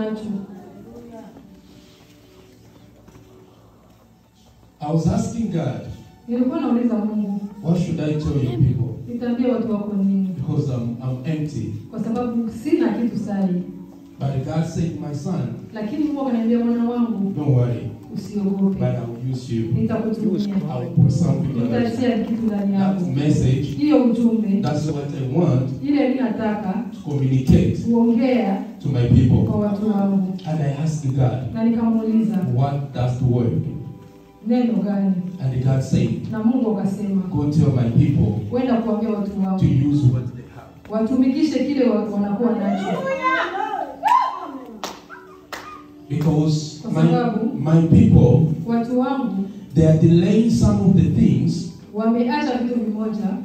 Nacho. I was asking God, Nilikuwa nauliza Mungu, what should I tell you people? Nitaambia watu wako nini? Because I'm empty. Kwa sababu sina kitu sahi. But God said, my son, Lakini Mungu akaniambia, mwana wangu, don't worry, usiogope. But I will use you. Nitakutumia. I will put something in you. Nitatia kitu ndani yako. That message, Hiyo ujumbe, that's what I want ile ninataka to communicate kuongea to my people. kwa watu wangu. And I asked God, Na nikamuuliza, what does the word? Neno gani? And God said, Na Mungu akasema, go tell my people kwenda kuambia watu wangu to use what they have. Watumikishe kile wanakuwa nacho. Because Kwa sababu, my people, watu wangu, they are delaying some of the things. Wameacha vitu vimoja.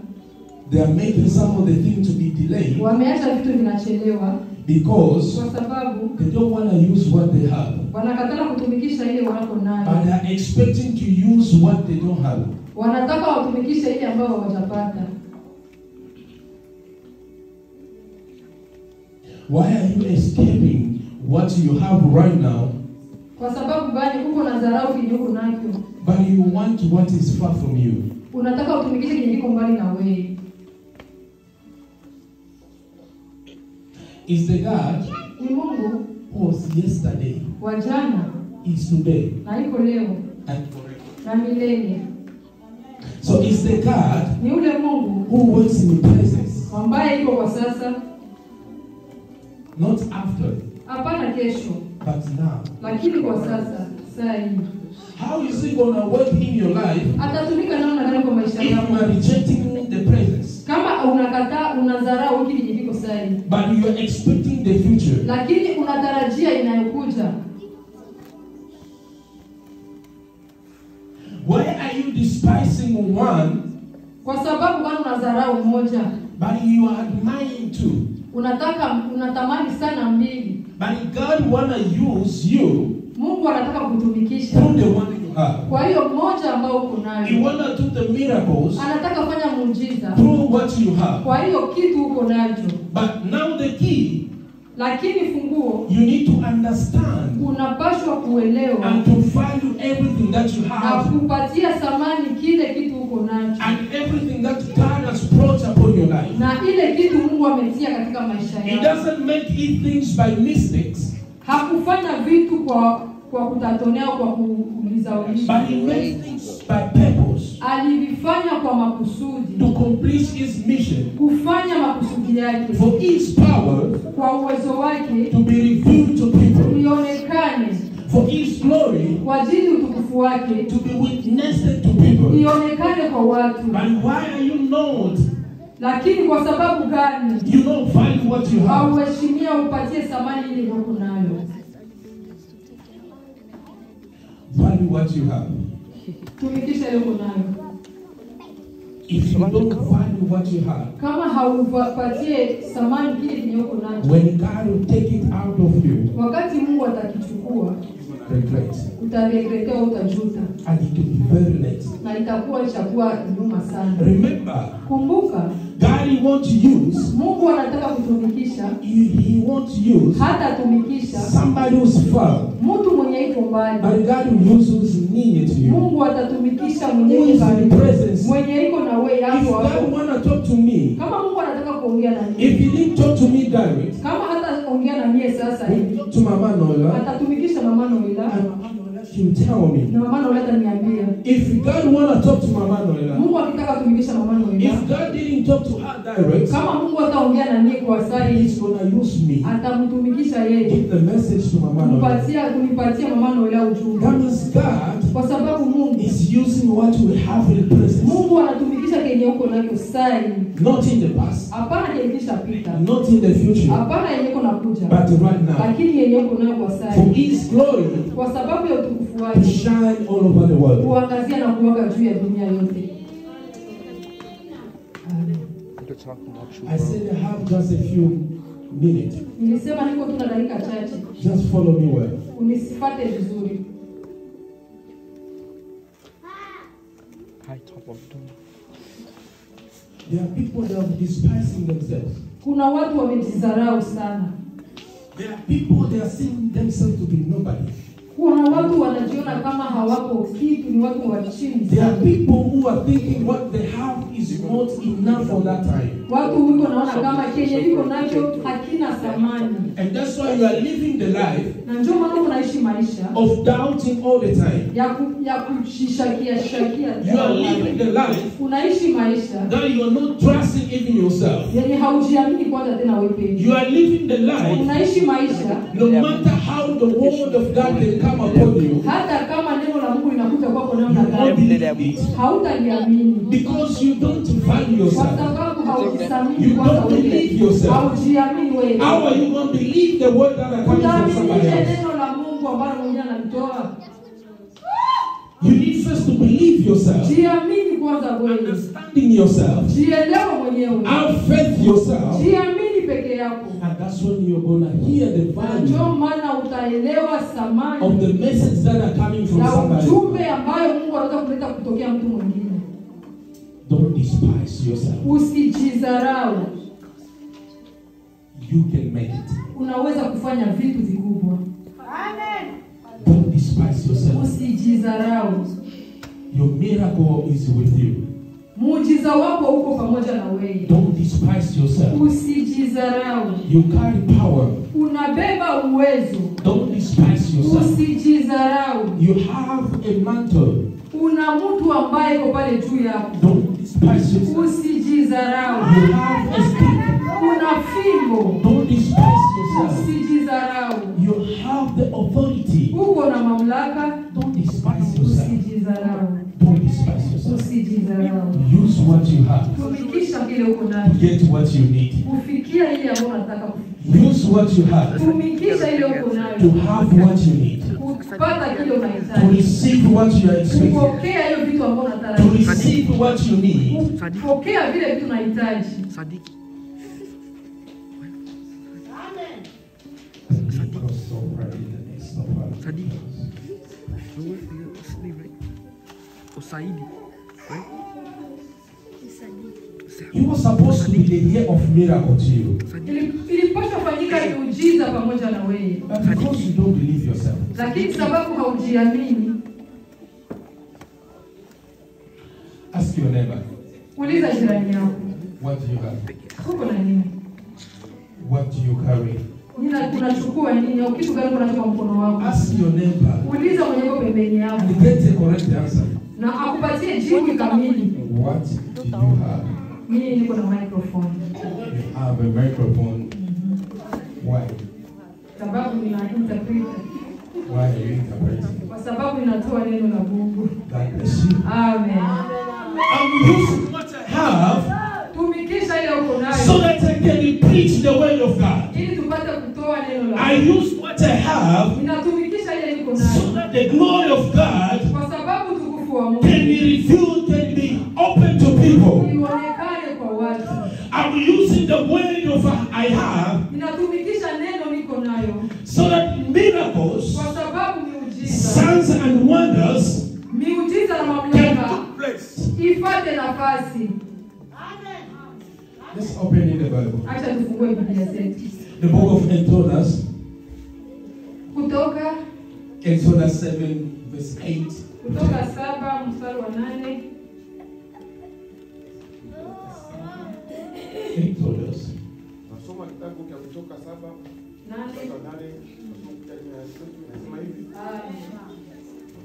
They are making some of the things to be delayed. Wameacha vitu vinachelewa. Because kwa sababu they don't want to use what they have. Wanakatala kutumikisha ile wako nayo. But they are expecting to use what they don't have. Wanataka watumikishe ile ambayo hawajapata. Why are you escaping what you have right now? Kwa sababu gani uko na dharau kinyo uko nacho? But you want what is far from you. Unataka utumikishe kinyo kiko mbali na wewe. Is the God ni Mungu who was yesterday, wa jana, is today, na iko leo, and forever, na milele. So is the God ni ule Mungu who works in the presence, ambaye iko kwa sasa, not after, hapana kesho, but now, lakini kwa sasa, saa hii. How is he gonna work in your life? Atatumika namna gani kwa maisha if yako? you are rejecting the presence? Kama unakataa, unadharau hiki kiko saa hii. But you are expecting the future. Lakini unatarajia inayokuja. Why are you despising one? Kwa sababu gani unadharau moja? But you are admiring two. Unataka, unatamani sana mbili. But God wanna use you. Mungu anataka kutumikisha. Through the one you have. Kwa hiyo moja ambao uko nayo. He wanna do the miracles. Anataka fanya muujiza. Through what you have. Kwa hiyo kitu uko nacho. But now the key, lakini funguo, you need to understand. Unapaswa kuelewa. And to value everything that you have. Na kupatia thamani kile kitu uko nacho. And everything that God has brought upon your life. Na ile kitu Mungu ametia katika maisha yako. He doesn't make it things by mistakes. Hakufanya vitu kwa kutatonea, kwa kuuliza uliza. But he made things by purpose. Alivifanya kwa makusudi. To complete his mission. Kufanya makusudi yake. For his power. Kwa uwezo wake. To be revealed to people. Ionekane. For his glory. Kwa ajili utukufu wake. To be witnessed to people. Ionekane kwa watu. But why are you not? Lakini kwa sababu gani? You don't value what you have. Hauheshimia upatie thamani ile uko nayo. Value what you have. Tumikisha ile uko nayo. If you don't value what you have, kama haupatie thamani kile kenye uko nacho, when God will take it out of you, wakati Mungu atakichukua, regret. Utaregret au utajuta. And it will be very late. Na itakuwa ishakuwa nyuma sana. Remember, kumbuka, God wants to use. Mungu anataka kutumikisha. He wants to use. Hata tumikisha. Somebody who's far. Mtu mwenye iko mbali. But God will use who's near to you. Mungu atatumikisha mwenye iko karibu. Mwenye iko na wewe hapo. If God wanna talk to me, kama Mungu anataka kuongea na mimi, if he didn't talk to me direct, kama hata ongea na mimi sasa hivi, talk to Mama Noela, atatumikisha Mama Noela. And Mama Noela, she will tell me. Na Mama Noela ataniambia. If God wanna talk to Mama Noela, Mungu akitaka kutumikisha Mama Noela, if God didn't talk to her direct, kama Mungu ataongea na mimi kwa saa hii, he's gonna use me. Atamtumikisha yeye. Give the message to Mama Noela. Kunipatia Mama Noela ujumbe. That means God, kwa sababu Mungu is using what we have in the present. Mungu anatumikisha kenye uko nacho saa hii. Not in the past. Hapana kenye kishapita. Not in the future. Hapana yenye iko nakuja. But right now. Lakini yenye uko nayo kwa saa hii. For his glory. Kwa sababu ya utukufu wake. To shine all over the world. Kuangazia na kuwaka juu ya dunia yote. I said I have just a few minutes. Nilisema niko tu na dakika chache. Just follow me well. Unifuate vizuri. There are people that are despising themselves. Kuna watu wamejidharau sana. There are people, they are seeing themselves to be nobody. Kuna watu wanajiona kama hawako kitu, ni watu wa chini. There are people who are thinking what they have is not enough for that time. Watu huko naona kama kenye liko nacho hakina thamani. And that's why you are living the life Na ndio maana unaishi maisha of doubting all the time. ya kujishakia shakia. You are living the life Unaishi maisha that you are not trusting even yourself. yenye haujiamini kwanza tena wewe peke. You are living the life Unaishi maisha no matter how the word of God can come upon you, hata kama neno la Mungu linakuja kwako you namna won't gani, believe it hautaliamini because you don't value kwa yourself. sababu haujithamini You kwanza don't wewe, believe yourself. haujiamini wewe. How are you going to believe the word that are coming from somebody Utaaminije else? neno la Mungu ambalo mwingine analitoa? You need first to believe yourself, Jiamini kwanza wewe, understanding yourself, jielewe mwenyewe, have faith yourself, jiamini peke yako. and that's when you're gonna hear the Ndio value maana utaelewa of thamani the message that are coming from ya somebody. ujumbe ambayo Mungu anaweza kuleta kutokea mtu mwingine. Don't despise yourself. Usijidharau, You can make it. unaweza kufanya vitu vikubwa. Don't despise yourself. Usijidharau, Your miracle is with you. muujiza wako uko pamoja na wewe. Don't despise yourself. Usijidharau, You carry power. unabeba uwezo. Don't despise yourself. Usijidharau, You have a mantle. una mtu ambaye yuko pale juu yako. Don't despise yourself. Usijidharau, You have a stick. una fimbo. Don't despise yourself. Usijidharau, You have the authority. uko na mamlaka. Don't despise yourself. Usijidharau, Don't despise yourself. usijidharau. Use what you have Tumikisha kile uko to nacho get what you need. kufikia ile ambayo unataka kufikia. Use what you have Tumikisha ile uko to nayo have what you need. kupata kile To unahitaji, receive what you are expecting. kupokea hiyo vitu ambavyo To unatarajia, receive what you need. kupokea vile vitu unahitaji. Sadiki. Sadiki. Usaidi. Right? You were supposed to be the year of miracle to you. Ilipaswa fanyika miujiza pamoja na wewe, But because you don't believe yourself, lakini sababu haujiamini. ask your neighbor, Uliza jirani yako, what do you have? uko na nini? What do you carry? Nina unachukua nini au kitu gani unacho kwa mkono wako? Ask your neighbor Uliza mwenye yuko pembeni yako and get a correct answer. na akupatie jibu kamili. What do you have? Mimi niko na microphone You have a microphone. Why? sababu nina interpret, Why are you interpreting? kwa sababu ninatoa neno la Mungu. God bless you. Amen. I'm using what I have Tumikisha ile uko so nayo that I can preach the word of God. ili tupate kutoa neno la I Mungu. use what I have Ninatumikisha ile niko so nayo that the glory of God kwa sababu utukufu wa Mungu can be revealed, can be open to people. ionekane kwa watu. I'm using the word of I have Ninatumikisha neno niko nayo so that miracles, kwa sababu miujiza, signs and wonders miujiza na can mamlaka take place. ifate nafasi. Let's open in the Bible. Acha tufungue Biblia zetu. The book of Exodus, Kutoka Exodus 7, verse 8. Kutoka 7 mstari wa 8. Exodus. Nasoma kitabu cha Kutoka 7 8. 8, nasema hivi.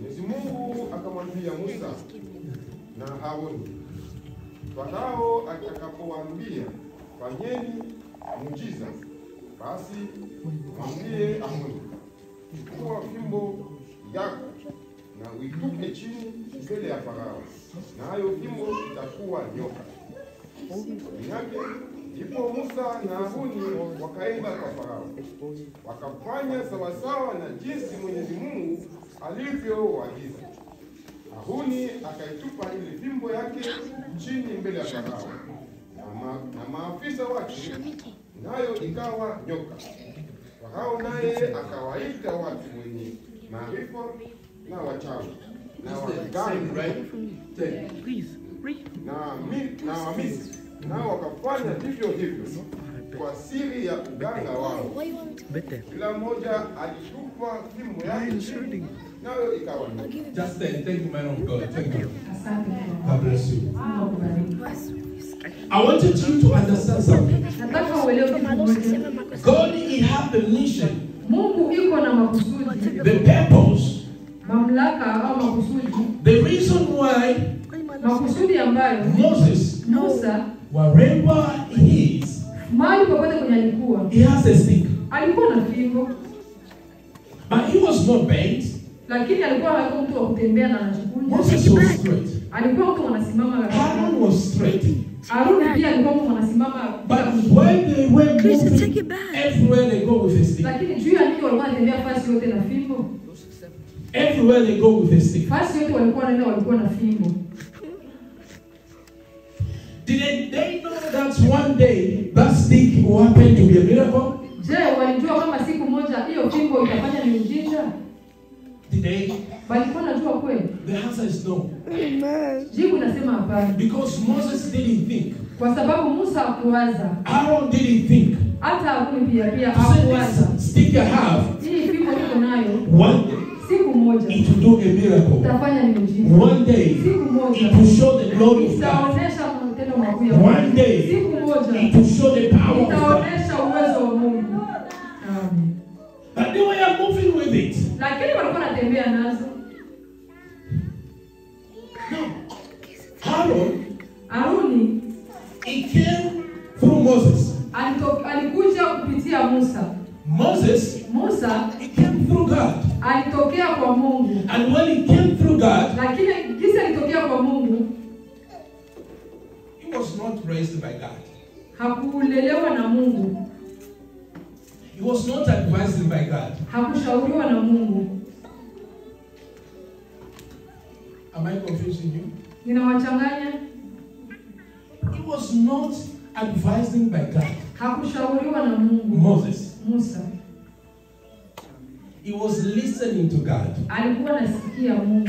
Mwenyezi Mungu akamwambia Musa na Haruni, Farao atakapowaambia fanyeni muujiza, basi mwambie Haruni, chukua fimbo yako na uitupe chini mbele ya Farao, nayo fimbo itakuwa nyoka. Yake ndipo Musa na Haruni wakaenda kwa Farao, wakafanya sawasawa na jinsi Mwenyezi Mungu alivyowaagiza. Haruni akaitupa ile fimbo yake chini mbele ya Farao na maafisa wake, nayo ikawa nyoka. Farao naye akawaita watu wenye maarifa na wachawi na waganga na Wamisri, nao wakafanya vivyo hivyo. Kwa siri ya uganga wao. Kila mmoja alitupa fimbo yake chini, nayo ikawa nyoka. Just then, thank you, man of God. Thank you. Asante. God bless you. Mungu akubariki. I wanted you to understand something. Nataka uelewe kitu kimoja. God, He had the mission, Mungu iko na makusudi, the purpose, mamlaka au makusudi, the reason why makusudi ambayo Moses, Musa wherever he is, mahali popote kwenye alikuwa, he has a stick. alikuwa na fimbo, But he was not bent. lakini alikuwa hakuwa mtu wa kutembea na anajikunja. Moses was straight. Alikuwa mtu anasimama kabisa. Aaron was straight. Haruni pia alikuwa mtu anasimama, But when they were moving, everywhere they go with a stick. lakini juu ya nini walikuwa wanatembea fasi yote na fimbo? Everywhere they go with a stick. Fasi yote walikuwa wanaenda, walikuwa na fimbo. Did they know that one day that stick will happen to be a miracle? Je, walijua kama siku moja hiyo fimbo itafanya miujiza? Did they? Walikuwa najua kweli? The answer is no. Jibu nasema hapana, Because Moses didn't think. kwa sababu Musa hakuwaza, Aaron didn't think. hata Haruni pia To say hakuwaza. this stick I have, Hii fimbo niko nayo, one day siku moja it will do a miracle. itafanya miujiza, One day siku moja it will show the glory of God. itaonesha matendo makuu ya Mungu, One day siku moja it will show the power of God. itaonesha uwezo wa Mungu. Amen. But they were moving with it. Lakini walikuwa wanatembea nazo. No. Aaron, Haruni he came through Moses. Alikuja kupitia Musa. Moses, Musa he came through God. alitokea kwa Mungu. And when he came through God, Lakini jinsi alitokea kwa Mungu, he was not raised by God. hakulelewa na Mungu, He was not advised by God. hakushauriwa na Mungu. Am I confusing you? Ninawachanganya? He was not advised by God. Hakushauriwa na Mungu. Moses. Musa He was listening to God. alikuwa anasikia Mungu,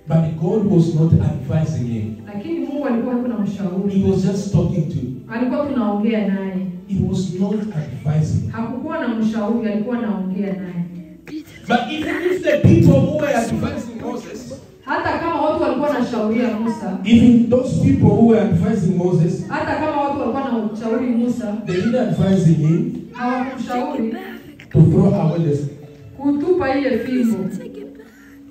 But God was not advising him. lakini Mungu alikuwa yuko na mshauri, He was just talking to. alikuwa tunaongea naye. He was not advising. Hakukuwa na mshauri, alikuwa anaongea naye. But even if the people who were advising Moses, Hata kama watu walikuwa wanashauria Musa, even those people who were advising Moses, hata kama watu walikuwa wanamshauri Musa, they didn't advise him hawakumshauri to throw away the stick. kutupa ile fimbo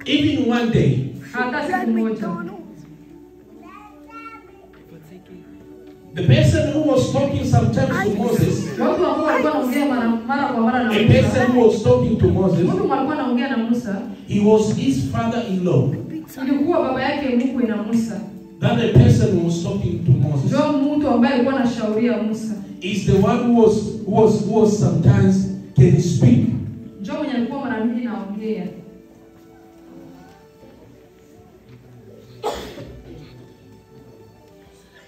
Even one day, hata siku moja. the person who was talking sometimes to Moses, Watu ambao walikuwa wanaongea mara kwa mara na a Musa, person who was talking to Moses, mtu alikuwa anaongea na Musa, he was his father-in-law. ilikuwa baba yake mkwe na Musa. That the person who was talking to Moses Ndio mtu ambaye alikuwa anashauria Musa, is the one who was sometimes can speak. ndio mwenye alikuwa mara nyingi naongea.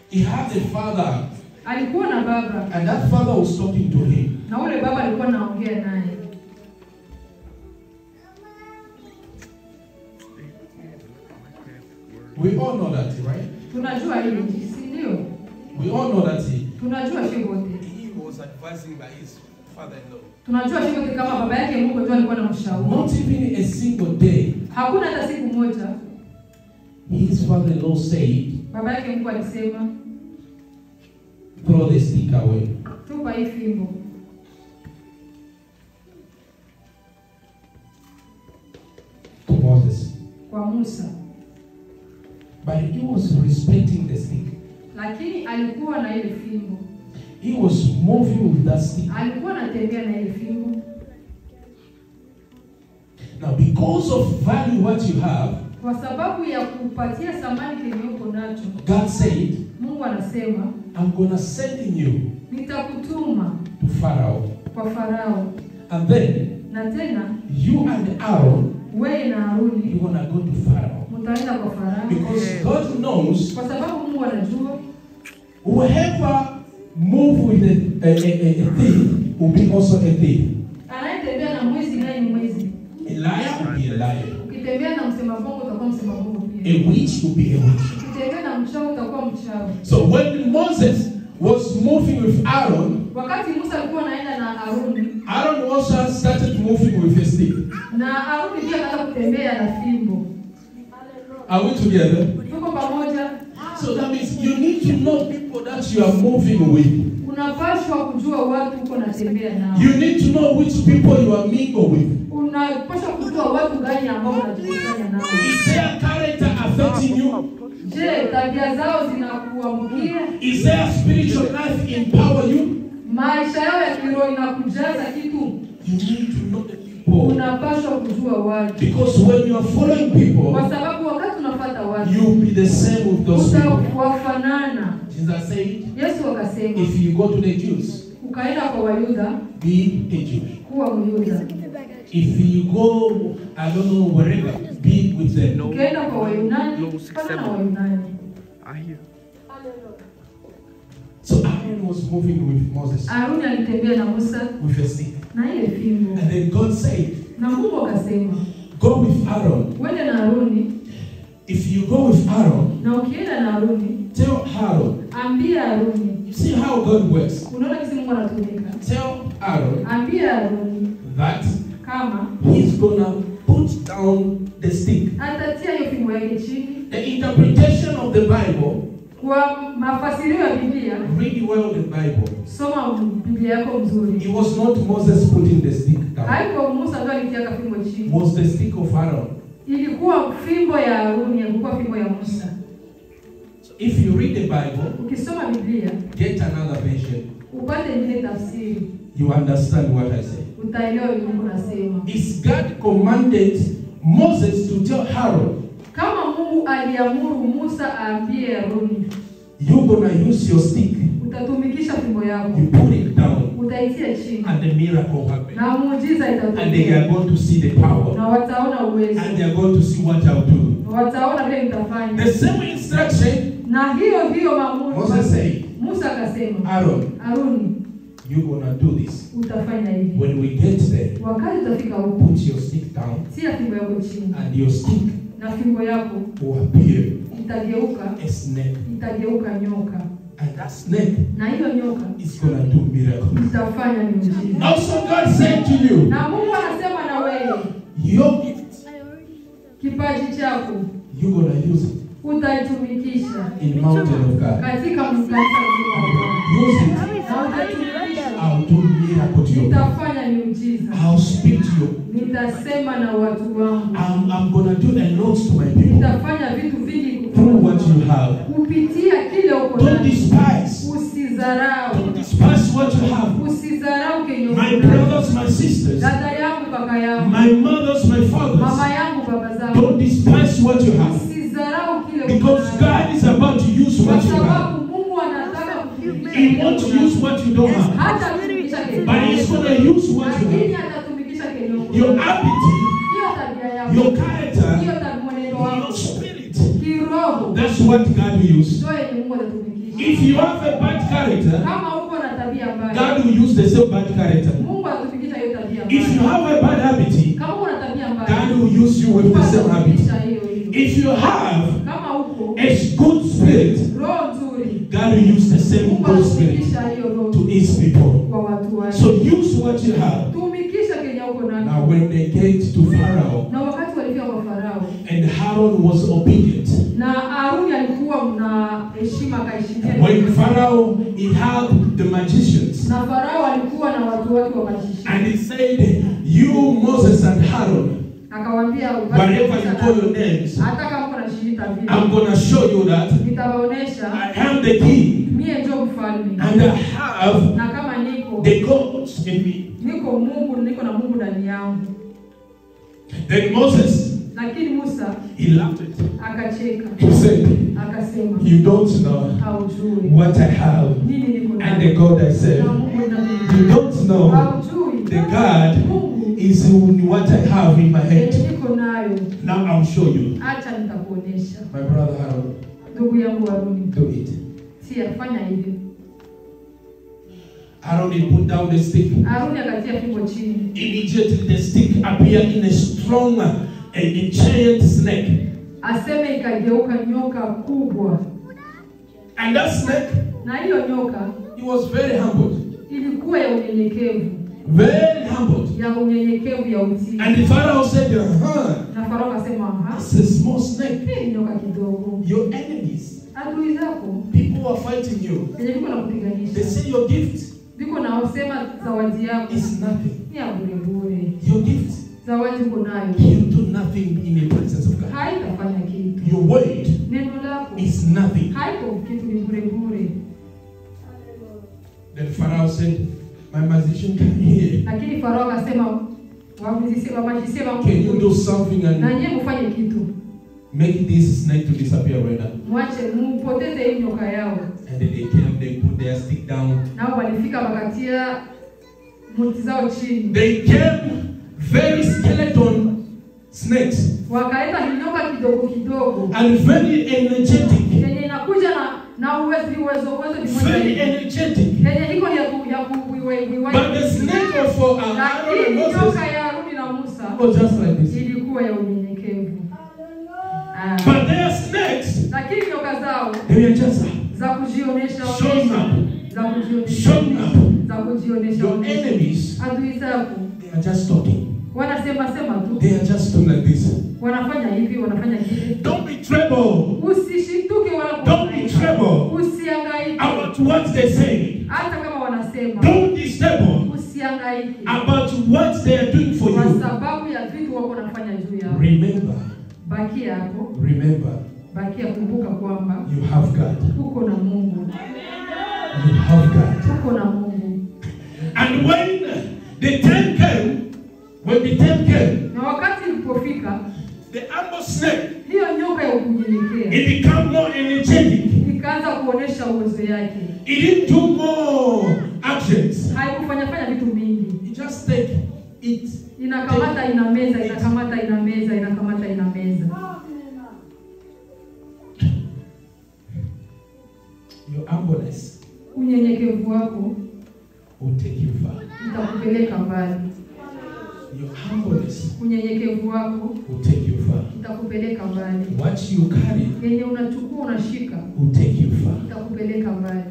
He had a father, Alikuwa na baba, and that father was talking to him. na ule baba alikuwa anaongea naye. We all know that, right? Tunajua hili, si ndio? We all know that Tunajua shi wote. he was advising by his father-in-law. Tunajua shi wote kama baba yake mkwe ndio alikuwa anamshauri. Not even a single day, Hakuna hata siku moja his father-in-law said, baba yake mkwe alisema "Throw the stick away." tupa hii fimbo. To Moses. Kwa Musa. But he was respecting the stick. Lakini alikuwa na ile fimbo. He was moving with that stick. Alikuwa anatembea na ile fimbo. Now, because of value what you have, Kwa sababu ya kupatia thamani kenye uko nacho, God said, Mungu anasema I'm gonna send you nitakutuma to Pharaoh. kwa Farao, And then na tena you and Aaron, wewe na Haruni you're gonna go to Pharaoh. mtaenda kwa Farao. Because God knows Kwa sababu Mungu anajua whoever move with a thief will be also a thief. anayetembea na mwizi naye ni mwizi. A liar will be a liar. Ukitembea na msema bongo utakuwa msema bongo pia. A witch will be a witch. Ukitembea na mchawi utakuwa mchawi. So when Moses was moving with Aaron, wakati Musa alikuwa anaenda na Aruni, Aaron also started moving with his stick. Na Aruni pia akaanza kutembea na fimbo. Are we together? Tuko pamoja. So that means you need to know people that you are moving with. Unapaswa kujua watu uko natembea nao. You need to know which people you are mingle with. Unapaswa kujua watu gani ambao unajikusanya nao. Is their character affecting you? Je, tabia zao zinakuamkia? Is their spiritual life empower you? Maisha yao ya kiroho inakujaza kitu? You need to know the people. Unapaswa kujua watu. Because when you are following people, kwa sababu wakati unafuata watu, you will be the same with those people. Utawafanana. Jesus said, Yesu akasema, if you go to the Jews, ukaenda kwa Wayuda, be a Jew. Kuwa Myuda. If you go, I don't know, wherever, be with them. Ukaenda kwa Wayunani, fana na Wayunani. I hear. So Aaron was moving with Moses. Aaron alitembea na Musa with a stick. Na ile fimbo. And then God said, na Mungu akasema, go with Aaron. Wende na Aruni. If you go with Aaron, na ukienda na Aruni, tell Aaron. Ambia Aruni. You see how God works. Unaona jinsi Mungu anatumika. Tell Aaron. Ambia Aruni. That kama he's gonna put down the stick. Atatia hiyo fimbo yake chini. The interpretation of the Bible. Kwa mafasirio ya Biblia. Read well the Bible. Soma Biblia yako mzuri. It was not Moses putting the stick down. Haikuwa Musa ndiye alitia fimbo chini. It was the stick of Aaron. Ilikuwa fimbo ya Aruni, haikuwa fimbo ya Musa. So if you read the Bible, ukisoma Biblia, get another version. Upate ingine tafsiri. You understand what I say. Utaelewa Mungu anasema. Is God commanded Moses to tell Aaron? Kama Mungu aliamuru Musa aambie Aruni, you gonna use your stick. Utatumikisha fimbo yako. You put it down. Utaitia chini. And the miracle happen. Na muujiza itatokea. And they are going to see the power. Na wataona uwezo. And they are going to see what I'll do. Na wataona vile nitafanya. The same instruction. Na hiyo hiyo maamuzi. Moses said. Musa akasema, Aaron, Aruni, you gonna do this. Utafanya hivi. When we get there, wakati utafika huko, put your stick down. Tia fimbo yako chini. And your stick na fimbo yako will appear itageuka a snake. Itageuka nyoka. And that snake na hiyo nyoka is gonna do miracles. Itafanya miujiza. Also God said to you, na Mungu anasema na wewe, your gift, kipaji chako, you gonna use it. Utaitumikisha in mountain of God. Katika mlima wa Bwana. Use it. Na utaitumikisha. I'll do miracle to you. Nitafanya miujiza. I'll speak to you. Nitasema na watu wangu. I'm gonna do a lot to my people. Nitafanya vitu vingi through what you have. Kupitia kile uko nacho. Don't despise. Usidharau. Don't despise what you have. Usidharau kenye uko My nacho. brothers, my sisters. Dada yangu, kaka yangu. My mothers, my fathers. Mama yangu, baba zangu. Don't despise what you have. Usidharau kile uko Because nacho. God is about to use what you have. Kwa sababu Mungu anataka kutumikisha. He wants to use what you don't have. Hata kutumikisha kenye. But he's going to use what you Lakini have. atatumikisha kenye uko Your nacho. ability, Hiyo tabia yako. your character, Hiyo mwenendo wako. your spirit. Kiroho. That's what God will use. Ndio yenye Mungu atatumikisha. If you have a bad character, kama uko na tabia mbaya, God will use the same bad character. Mungu atatumikisha hiyo tabia mbaya. If you have a bad habit, kama uko na tabia mbaya, God will use you with the same habit. Hiyo hiyo. If you have kama uko a good spirit, roho nzuri, God will use the same Mungu good spirit atatumikisha hiyo roho to his people. kwa watu wake. So use what you have. Tumikisha kenye uko nacho. Now when they get to Pharaoh, na wakati walifika kwa Farao, and Aaron was obedient. Na Aruni alikuwa na heshima akaheshimia. When Pharaoh, he had the magicians. Na Farao alikuwa na watu wake wa magicians. And he said, you Moses and Aaron, akawaambia, whatever you call your names, hata kama mko nashiita vile, I'm gonna show you that nitawaonesha I am the king. Mie ndio mfalme. And I have na kama niko the gods in me. Niko Mungu, niko na Mungu ndani yangu. Then Moses, lakini Musa, he laughed it. Akacheka. He said, akasema, you don't know haujui what I have nini niko nacho. And the God I serve. Na Mungu ninamjua. You don't know Haujui. the God Mungu is in what I have in my head. Niko nayo. Now I'll show you. Acha nitakuonesha. My brother Aaron, Ndugu yangu Haruni, do it. Tia, fanya hivyo. Aaron, he put down the stick. Haruni akatia fimbo chini. Immediately the stick appeared in a strong, a giant snake. Aseme ikageuka nyoka kubwa. And that snake, Na hiyo nyoka, it was very humble. Ilikuwa ya unyenyekevu. Very humble. Ya unyenyekevu, ya utii. And the Pharaoh said, Na Farao akasema, it's a small snake. Ni nyoka kidogo. Your enemies, adui zako, people are fighting you. Wenye viko na kupiganisha. They say your gift viko na usema zawadi yako is nothing. Ni ya bure bure. Your gift, zawadi uko nayo, you do nothing in the presence of God. Haitafanya kitu. Your word, neno lako, is nothing. Haiko kitu, ni bure bure. Then Pharaoh said, my magician come here. Lakini Farao akasema, can you do something and na nyie mfanye kitu? Make this snake to disappear right now. Mwache mupoteze hii nyoka yao. And then they came, they put their stick down. Nao walifika wakatia mti zao chini. They came very skeleton snakes. Wakaleta nyoka kidogo kidogo. And very energetic. Yenye inakuja na uwezo very energetic. Yenye iko ya kuiwa. But the snake of Aaron and Moses nyoka ya Haruni na Musa was just like this. Ilikuwa ya unyenyekevu. But their snakes, lakini nyoka zao, they were just za kujionesha, showing up, za kujionesha, showing up, za kujionesha. Your enemies, adui zako, they are just talking. Wanasema sema tu. They are just doing like this. Wanafanya hivi, wanafanya kile. Don't be troubled. Usishituke wala Don't be troubled. Usihangaike about what they say. Hata kama wanasema. Don't disturb Usihangaike about what they are doing for you. Kwa sababu ya vitu wako wanafanya juu yao. Remember. Bakia hapo. Remember. Bakia, kumbuka kwamba you have God. Uko na Mungu. You have God. Uko na Mungu. And when the time came, na wakati ilipofika, the humble snake, hiyo nyoka ya kunyenyekea, it became more energetic. Ikaanza kuonesha uwezo yake. It didn't do more actions. Haikufanya fanya vitu mingi. It just take it. Inakamata inameza, inakamata inameza, inakamata inameza. Your humbleness, unyenyekevu wako, will take you far. Itakupeleka mbali. Your humbleness, unyenyekevu wako, will take you far. Itakupeleka mbali. What you carry, yenye unachukua unashika, will take you far. Itakupeleka mbali.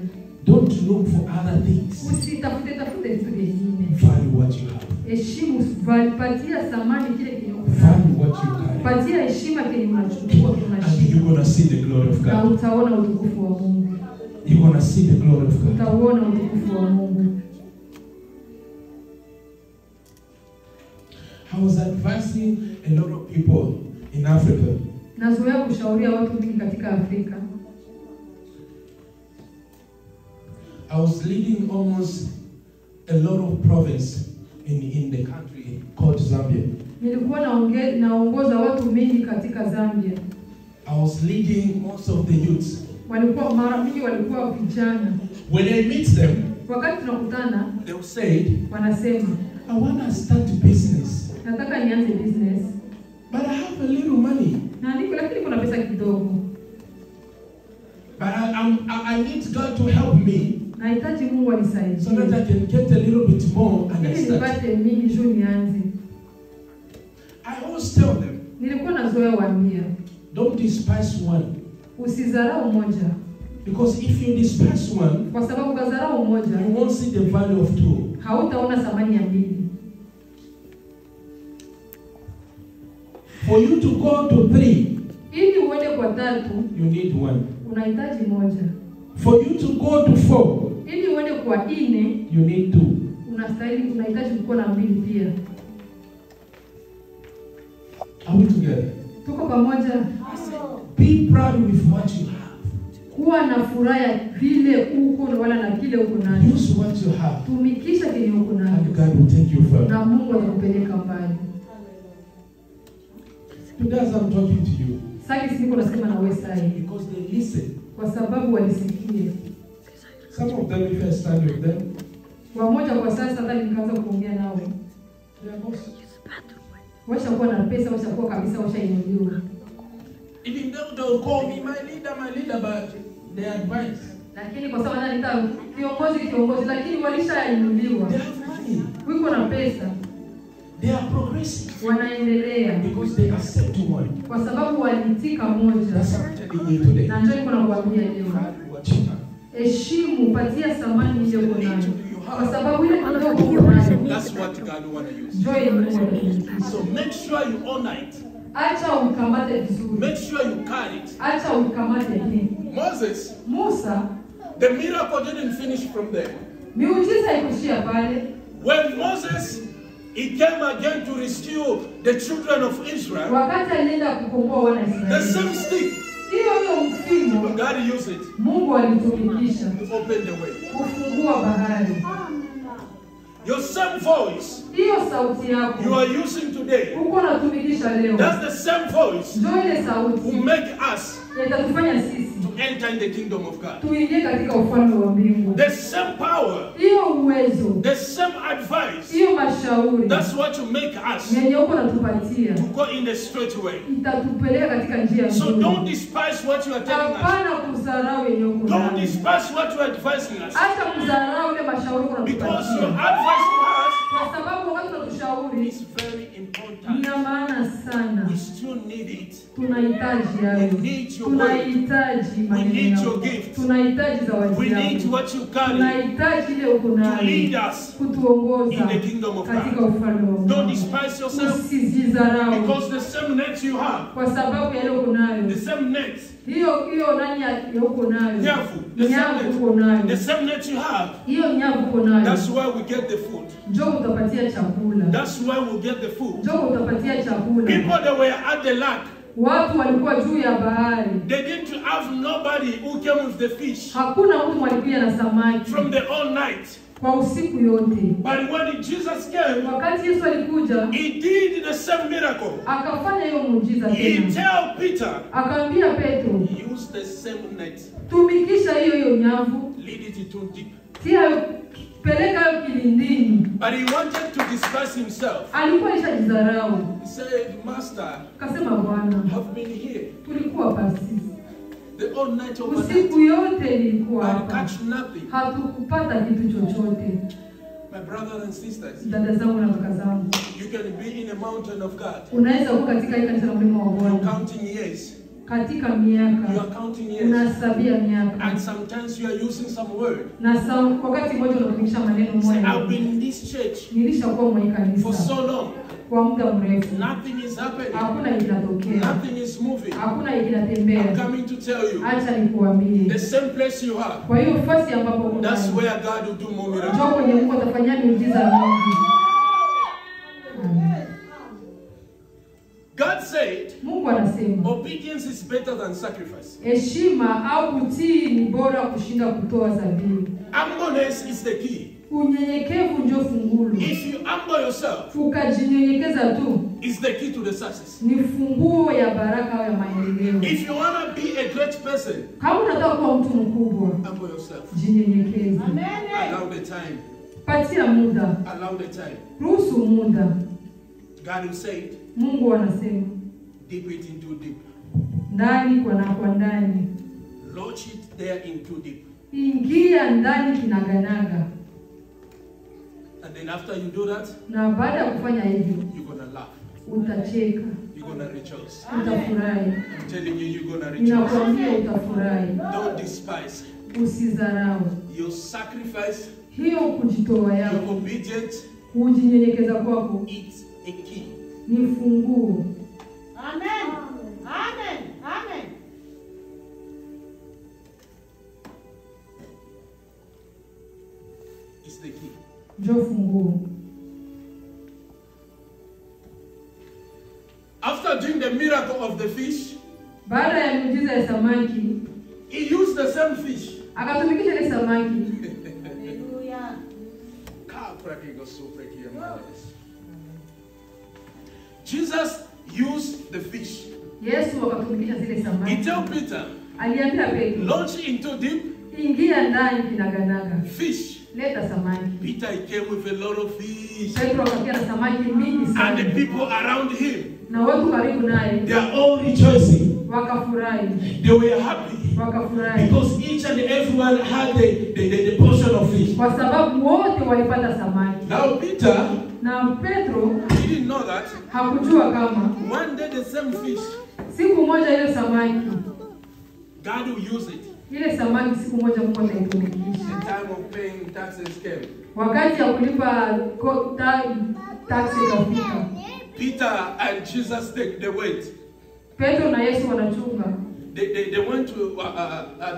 Don't look for other things. Usitafute tafute vitu vingine. Value what you have. Heshimu, patia thamani kile kenye uko nacho. Value what you carry. Patia heshima kenye unachukua, unashika. And you're gonna see the glory of God. Na utaona utukufu wa Mungu. You're gonna see the glory of God. Utaona utukufu wa Mungu. I was advising a lot of people in Africa. Nazoea kushauria watu wengi katika Afrika. I was leading almost a lot of province in the country called Zambia. Nilikuwa naongoza watu wengi katika Zambia. I was leading most of the youths. Walikuwa mara mingi walikuwa vijana. When I meet them, wakati tunakutana, they will say, wanasema, I want to start business. Nataka nianze business. But I have a little money. Na niko lakini kuna pesa kidogo. But I need God to help me. Nahitaji Mungu anisaidie. So that I can get a little bit more and I start. Nipate mingi juu nianze. I always tell them. Nilikuwa nazoea waambia. Don't despise one. Usizarau moja. Because if you despise one, kwa sababu ukazarau moja, you won't see the value of two. Hautaona thamani ya mbili. For you to go to three, ili uende kwa tatu, you need one. Unahitaji moja. For you to go to four, ili uende kwa nne, you need two. Unastahili, unahitaji kuwa na mbili pia. Are we together? Tuko pamoja. Be proud with what you have. Kuwa na furaha vile uko na wala na kile uko nacho. Use what you have. Tumikisha kile uko nacho. And God will take you far. Na Mungu atakupeleka mbali. Today as I'm talking to you. Sasa niko nasema na wewe sasa. Because they listen. Kwa sababu walisikia. Some of them, if I stand with them, wamoja kwa sasa hata nikaanza kuongea nawe. They are boss. Washakuwa na pesa, washakuwa kabisa, washainuliwa. Even though they'll call me my leader, but they advise. Lakini kwa sababu wananiita kiongozi, kiongozi, lakini walishainuliwa. They have money. Wiko na pesa. They are progressing. Wanaendelea. Because they accept one. Kwa sababu waliitika moja. That's what I'm telling you today. Na njoo niko nakuambia leo. Value what you have. Heshimu, patia thamani ile uko nayo. Little you Kwa have, sababu ile kidogo uko nayo that's what God wanna use. ndio yenye Mungu anatumikisha. So make sure you honor it. Acha uikamate vizuri. Make sure you carry it. Acha uikamate hii. Moses, Musa, the miracle didn't finish from there. miujiza ikuishia pale. When Moses, he came again to rescue the children of Israel, Wakati alienda kukomboa wana the Israeli, same stick, hiyo hiyo mfimo God used it Mungu alitumikisha to open the way. kufungua bahari. Your same voice Hiyo sauti you yako are using today, uko unatumikisha leo, that's the same voice ndio ile who sauti make us itatufanya sisi to enter in the kingdom of God. tuingie katika ufalme wa mbingu. The same power, Hiyo uwezo, the same advice, hiyo mashauri that's what you make us yenye uko natupatia to go in the straight way. itatupeleka katika njia So don't nzuri. despise what you are telling us. Hapana kudharau yenye uko Don't nayo. despise what you are advising us. Acha kudharau ile mashauri uko Because your natupatia, advice to us kwa sababu wakati unatushauri is very important. ina maana sana. We still need it. Tunahitaji hayo, We need your word. tunahitaji We maneno need your yako, gift. tunahitaji zawadi We need yako, what you carry tunahitaji ile uko to nayo lead us kutuongoza in the kingdom of katika God. ufalme wa Don't Mungu. despise yourself Usijidharau because the same net you have, kwa sababu ya ile uko nayo, the same net, hiyo hiyo nani ya uko nayo, nyavu, the same nyavu uko net, nayo, the same net you have, hiyo nyavu uko nayo, that's where we get the food. njoo utapatia chakula, That's where we get the food. njoo utapatia chakula. People that were at the lake, Watu walikuwa juu ya bahari, they didn't have nobody who came with the fish hakuna mtu walikuja na samaki from the all night. kwa usiku yote. But when Jesus came, Wakati Yesu alikuja he did the same miracle. akafanya hiyo muujiza He tena, tell Peter, akaambia Petro, use the same net, tumikisha hiyo hiyo nyavu, lead it into deep. tia peleka hiyo kilindini. But he wanted to despise himself. Alikuwa alishajidharau, He said, Master, akasema, Bwana, I've been here tulikuwa pasi the whole night overnight. usiku yote, nilikuwa I hapa, catch nothing. hatukupata kitu chochote. My brothers and sisters, Dada zangu na kaka zangu, you can be in a mountain of God. unaweza kuwa katika hii kanisa la mlima wa You're Bwana counting years. katika You miaka, are counting years. unahesabia miaka And sometimes you are using some word. na wakati mmoja unatumikisha maneno Say, moja. I've been in this church Nilishakuwa mwenye for kanisa so long. kwa muda mrefu, Nothing is happening. hakuna kinatokea, Nothing is moving. hakuna I'm kinatembea. coming to tell you Acha nikuambie, the same place you are, kwa hiyo fasi ambapo uko that's nayo, where God will do more miracles. njoo kwenye Mungu atafanyia miujiza mingi. Amen. God said, Mungu anasema obedience is better than sacrifice. heshima au kutii ni bora kushinda kutoa dhabihu. Humbleness is the key. Unyenyekevu ndio fungulo. If you humble yourself, Ukajinyenyekeza tu it's the key to the success. ni funguo ya baraka au ya maendeleo. If you want to be a great person, Kama unataka kuwa mtu mkubwa, humble yourself. jinyenyekeze, Allow the time. patia muda, Allow the time. ruhusu muda. God will say it, Mungu anasema deep it into deep. ndani kwa na kwa ndani, Launch it there into deep. ingia ndani kinaganaga. And then after you do that, Na baada ya kufanya hivyo, you're going to laugh. utacheka, You're going to rejoice. utafurahi. I'm telling you, you're going to rejoice. Ninakwambia utafurahi, Don't despise usidharau your sacrifice, hiyo kujitoa your yako, obedience. kujinyenyekeza kwako It's a key. ni funguo. Amen. Amen. Amen. It's the key. Njoo funguo. After doing the miracle of the fish, Baada ya miujiza ya samaki, he used the same fish. akatumikisha ile samaki. Hallelujah. Jesus used the fish. Yesu akatumikisha zile He samaki. tell Peter, Aliambia Petro, launch into deep ingia ndani kinaganaga, fish. leta samaki. Peter he came with a lot of fish. Petro akakia na samaki mingi And the sana, people around him, na watu karibu naye they are all rejoicing. wakafurahi, They were happy wakafurahi because each and everyone had the portion of fish. kwa sababu wote walipata samaki. Now Peter, Na Petro he didn't know that hakujua kama one day the same fish, siku moja ile samaki God will use it. Ile samaki siku moja Mungu ataitumikisha. The time of paying taxes came. Wakati ya kulipa tax ikafika. Peter and Jesus they went. Petro na Yesu wanachunga. They went to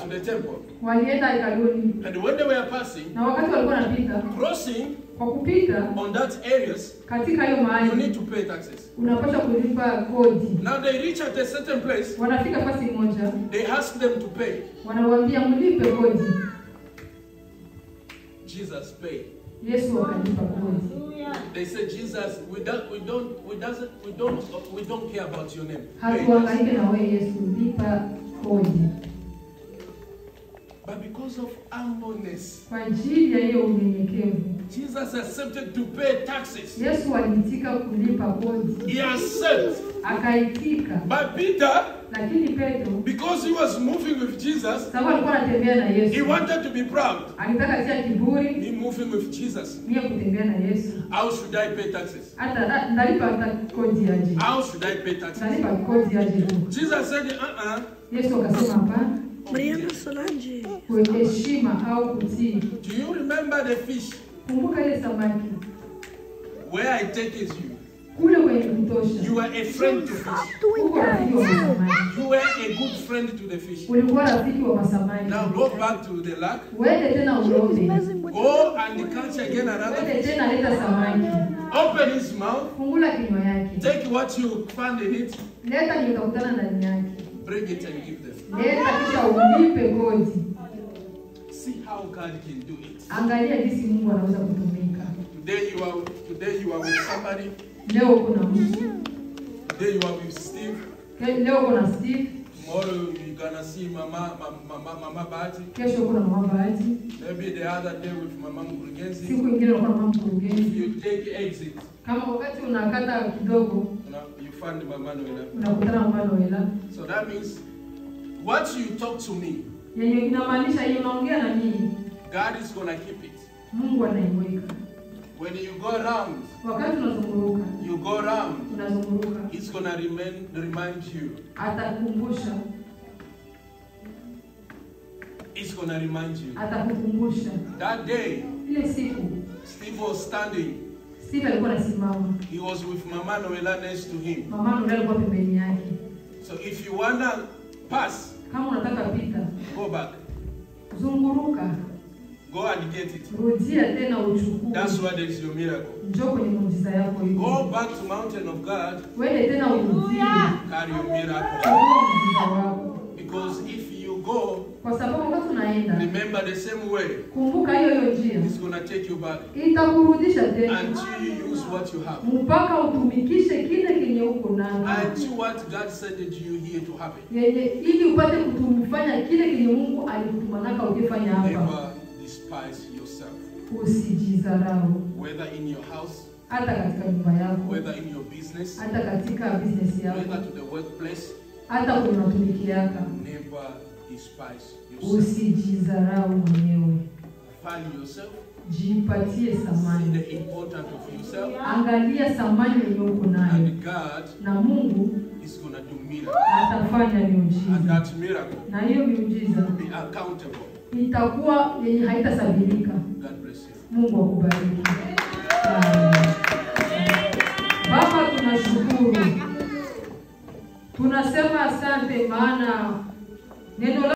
the temple. Walienda hekaluni. And when they were passing, na wakati walikuwa wanapita, crossing kwa kupita on that areas, katika hiyo mahali, you need to pay taxes. Unapaswa kulipa kodi. Now they reach at a certain place. Wanafika fasi moja. They ask them to pay. Wanawaambia mlipe kodi. Jesus paid. Yesu akalipa kodi. They said, Jesus, we don't care about your name. Hatuhangaike na wewe Yesu, lipa kodi. But because of humbleness, kwa ajili ya hiyo unyenyekevu, Jesus accepted to pay taxes. Yesu aliitika kulipa kodi. He accepted. Akaitika. But Peter, lakini Petro, because he was moving with Jesus, sababu alikuwa anatembea na Yesu, he wanted to be proud. Alitaka tia kiburi. Me moving with Jesus. Mimi kutembea na Yesu. How should I pay taxes? Hata ndalipa kodi aje? How should I pay taxes? Ndalipa kodi aje? Jesus said, Yesu akasema hapana. Brianna Solange. Heshima au kutii. Do you remember the fish? Kumbuka ile samaki. Where I take is you. Kule kwenye kutosha. You were a friend to fish. You were a good friend to the fish. Ulikuwa rafiki wa masamaki. Now go back to the lake. Uende tena ulombe. Go and catch again another Uende fish. tena leta samaki. Open his mouth. Fungula kinywa yake. Take what you find in it. Leta ndio utakutana ndani yake. Bring it and give them. Leta kisha ulipe kodi. See how God can do it. Angalia jinsi Mungu anaweza kutumika. Today you are with somebody. Leo kuna mtu. Today you are with Steve. Leo kuna Steve. Tomorrow you're gonna see Mama Bahati. Kesho kuna Mama Bahati. Maybe the other day with Mama Mkurugenzi. Siku nyingine kuna Mama Mkurugenzi. If you take exit. Kama wakati unakata kidogo, you find Mama Noela. Unakutana Mama Noela. So that means what you talk to me, yenye inamaanisha hiyo unaongea na mimi, God is gonna keep it. Mungu anaiweka. When you go round, wakati unazunguruka, you go round, unazunguruka, it's gonna remind you. Atakukumbusha. It's gonna remind you. Atakukumbusha. That day, ile siku, Steve was standing. Steve alikuwa anasimama. He was with Mama Noela next to him. Mama Noela alikuwa pembeni yake. So if you wanna pass, kama unataka pita, go back. Zunguruka. Go and get it. Rudia tena uchukue. That's why there is your miracle. Njoo kwenye muujiza yako hiyo. Go back to mountain of God. Wewe tena urudie. Carry your miracle. Because if you go, kwa sababu wakati unaenda, remember the same way. Kumbuka hiyo hiyo njia. It's gonna take you back. Itakurudisha tena. Until you use what you have. Mpaka utumikishe kile kenye uko nacho. Until what God said to you here to happen. Yenye ili upate kutumfanya kile kenye Mungu alikutumanaka ukifanya hapa. Never despise yourself. Usijidharau. Whether in your house, hata katika nyumba yako, whether in your business, hata katika business yako, whether to the workplace, hata kwenye matumizi yako. Never despise yourself. Usijidharau mwenyewe. Value yourself. Jipatie thamani. See the importance of yourself. Angalia thamani yenye uko nayo. And God na Mungu is gonna do miracle. Atafanya miujiza. And that miracle na hiyo miujiza will be accountable. Itakuwa yenye haitasabirika. God bless you. Mungu akubariki. Baba, tunashukuru. Tunasema asante maana neno